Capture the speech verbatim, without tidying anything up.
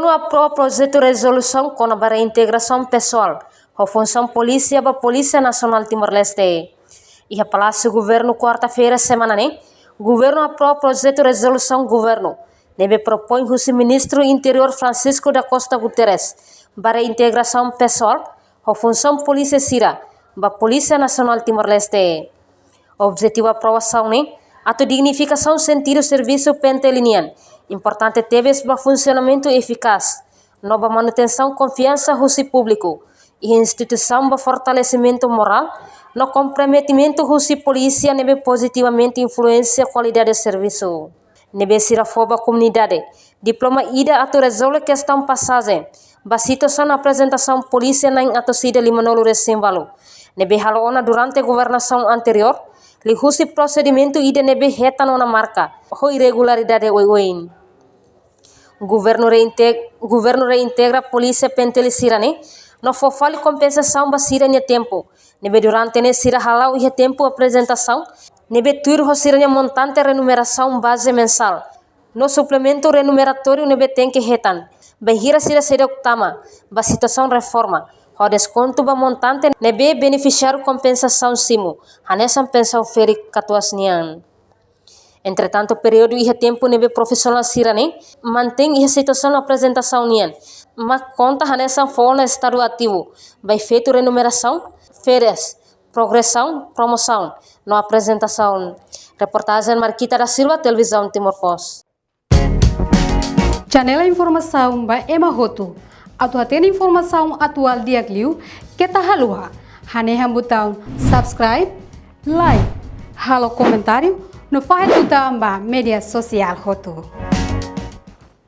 Aprova projetu rezolusaun kona-ba reintegrasaun pesoál ho funsaun polísia ba Polísia Nasionál Timor-Leste. Iha Palásiu Governu, kuarta-feira semana ne'e, Governu aprova projetu rezolusaun Governu ne'ebé propoin husi Ministru Interiór Francisco da Costa Guterres ba reintegrasaun pesoál ho funsaun polísia sira ba Polísia Nasionál Timor-Leste. Objetivu aprovasaun ne'e atu dignifikasaun sentidu servisu P N T L nian, importante tebes ba funsionamentu efikás no ba manutensaun konfiansa husi públiku iha instituisaun, ba fortalesimentu morál no komprometimentu husi polísia ne'ebé pozitivamente influensia kualidade servisu. Ne'ebé sira fó ba komunidade diploma ida atu rezolve kestaun pasajen ba situasaun aprezentasaun polísia na'in atus ida lima-nulu resin-ualu, ne'ebé halo ona durante governasaun anteriór, liuhusi prosedimentu ida ne'ebé hetan ona marka ho irregularidade oioin. Governu reinte-, Governu reintegra polísia P N T L sira-ne'e no fó fali kompensasaun ba sira-nia tempu ne'ebé durante ne'e sira hala'o iha tempu aprezentasaun, ne'ebé tuir ho sira-nia montante renumerasaun baze mensál no suplementu renumeratóriu ne'ebé tenke hetan bainhira sira seidauk tama ba situasaun reforma, ho deskontu ba montante ne'ebé benefisiáriu kompensasaun simu, hanesan pensaun ferik katuas nian. Entretantu, períodu iha tempu ne'ebé profisionál sira-ne'e mantein iha situasaun aprezentasaun nian mak konta hanesan fó ona estadu ativu ba efeitu renumerasaun, férias, progresaun, promosaun no aprezentasaun. Reportajen Marquita da Silva, Televizaun Timor Post. Janela informasaun ba ema hotu. Atu hatene informasaun atuál di'ak liu, keta haluha hanehan butaun subscribe, like, halo komentáriu no fahe tutan ba média sosiál hotu.